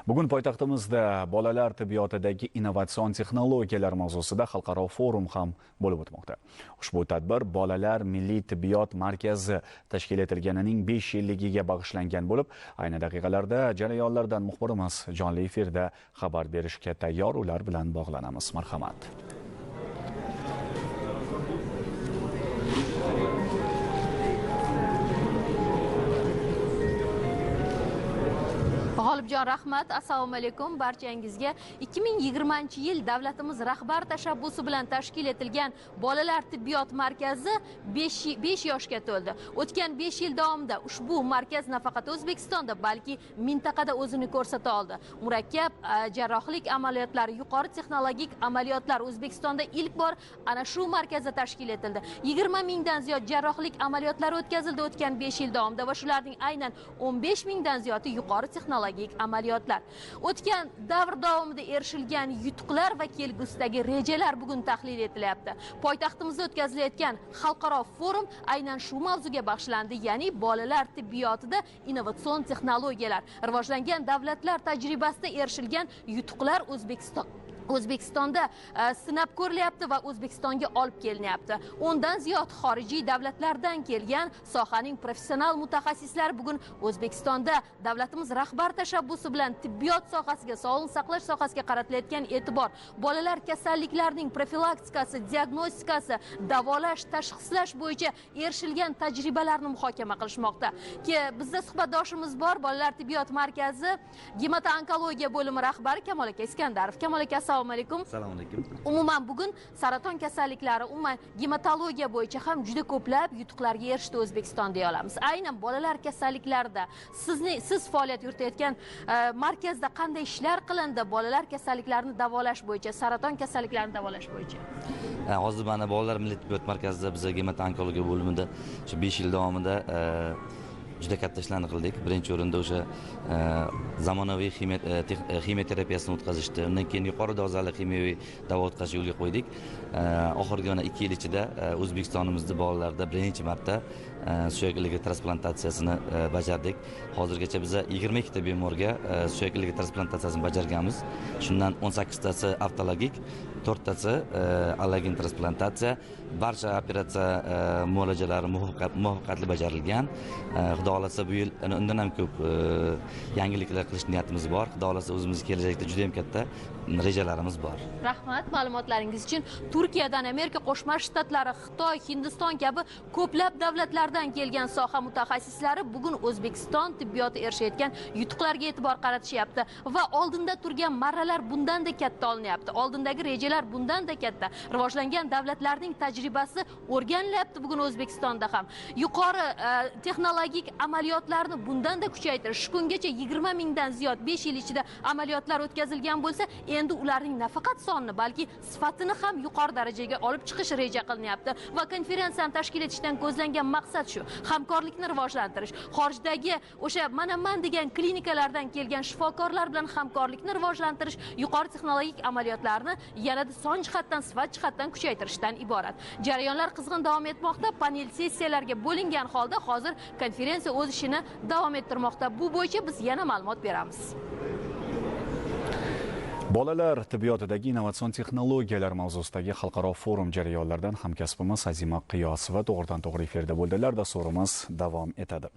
Bugun poytaxtimizda bolalar tibbiyotidagi innovatsion texnologiyalar mavzusida xalqaro forum ham bo'lib o'tmoqda. Ushbu tadbir Bolalar milliy tibbiyot markazi tashkil etilganining 5 yilligiga bag'ishlangan bo'lib, ayni daqiqalarda jarayonlardan muxbirimiz jonli efirda xabar berishga tayyor, ular bilan bog'lanamiz. Marhamat. G'olibjon, rahmat. Assalomu alaykum barchangizga. 2020-yil davlatimiz rahbar tashabbusi bilan tashkil etilgan Bolalar tibbiyot markazi 5 yoshga to'ldi. O'tgan 5 yil davomida ushbu markaz nafaqat O'zbekistonda, balki mintaqada o'zini ko'rsata oldi. Murakkab jarrohlik amaliyotlari, yuqori texnologik amaliyotlar O'zbekistonda ilk bor ana shu markazda tashkil etildi. 20 mingdan ziyod jarrohlik amaliyotlari o'tkazildi o'tgan 5 yil davomida va shularning aynan 15 mingdan ziyodi yuqori texnologik amaliyotlar. O'tgan davr davomida erishilgan yutuqlar va kelgusidagi rejalar bugun tahlil etilyapti. Poytaxtimizda o'tkazilayotgan xalqaro forum aynan shu mavzuga bag'ishlandi, ya'ni bolalar tibbiyotida innovatsion texnologiyalar, rivojlangan davlatlar tajribasida erishilgan yutuqlar O'zbekistonda sinab ko'rilyapti va O'zbekistonga olib kelinyapti. 10dan ziyod xorijiy davlatlardan kelgan sohaning professional mutaxassislari bugun O'zbekistonda davlatimiz rahbar tashabbusi bilan tibbiyot sohasiga, sog'liqni saqlash sohasiga qaratilayotgan e'tibor, bolalar kasalliklarining profilaktikasi, diagnostikasi, davolash, tashxislash bo'yicha erishilgan tajribalarni muhokama qilishmoqda. Bizda suhbatdoshimiz bor, Bolalar tibbiyot markazi gematonkologiya bo'limi rahbari Kamol aka Iskandarov. Kamol aka, assalomu alaykum. Assalomu alaykum. Umuman bugun saraton kasalliklari, umuman gematologiya bo'yicha ham juda ko'plab yutuqlarga erishdi O'zbekiston deya olamiz. Aynan bolalar kasalliklarida siz faoliyat yuritayotgan markazda qanday ishlar qilindi bolalar kasalliklarini davolash bo'yicha, saraton kasalliklarini davolash bo'yicha? Hozir mana Bolalar milliy tibbiyot markazida biz gematoonkologiya bo'limida shu 5 yil davomida juda katta ishlarni qildik. Birinchi o'rinda o'sha zamonaviy ximiya terapiyasini o'tkazishdi. Undan keyin yuqori dozali ximiyaviy davo o'tkazishni yo'lga qo'ydik. Oxirgi mana 2 yil ichida O'zbekistonimizda bolalarda birinchi marta suyak iligi transplantatsiyasini bajardik. Hozirgacha biz 22 ta bemorga suyak iligi transplantatsiyasini bajarganmiz. Shundan 18 tasi avtologik, 4 tasi allogen transplantatsiya. Barcha operatsiya muolajalari muvaffaqiyatli bajarilgan. Xudo xohlasa bu yil undan ham ko'p yangiliklar qilish niyatimiz bor. Xudo xohlasa o'zimiz kelajakda juda ham katta rejalarimiz bor. Rahmat ma'lumotlaringiz uchun. Turkiyadan, Amerika Qo'shma Shtatlari, Xitoy, Hindiston kabi ko'plab davlatlardan kelgan soha mutaxassislari bugun O'zbekiston tibbiyoti erishayotgan yutuqlarga e'tibor qaratishyapti va oldinda turgan marralar bundan-da katta olinyapti. Oldindagi rejalar bundan-da katta. Rivojlangan davlatlarning tajribasi o'rganilyapti bugun O'zbekistonda ham. Yuqori texnologik amaliyotlarni bundan-da kuchaytirish. Shu kungacha 20 mingdan ziyod 5 yil ichida amaliyotlar o'tkazilgan bo'lsa, endi ularning nafaqat sonini, balki sifatini ham yuqori darajaga olib chiqish reja qilinyapti va konferensiyani tashkil etishdan ko'zlangan maqsad shu: hamkorlikni rivojlantirish, xorijdagi o'sha mana-man degan klinikalardan kelgan shifokorlar bilan hamkorlikni rivojlantirish, yuqori texnologik amaliyotlarni yanada son jihatdan, sifat jihatdan kuchaytirishdan iborat. Jarayonlar qizg'in davom etmoqda. Panel sessiyalarga bo'lingan holda hozir konferensiya o'z ishini davom ettirmoqda. Bu bo'yicha biz yana ma'lumot beramiz. Bolalar tibbiyotidagi innovatsion texnologiyalar mavzusidagi xalqaro forum jarayonlaridan hamkasbimiz Azima Qiyosova to'g'ridan to'g'ri efirda bo'ldilar. Dasturimiz davom etadi.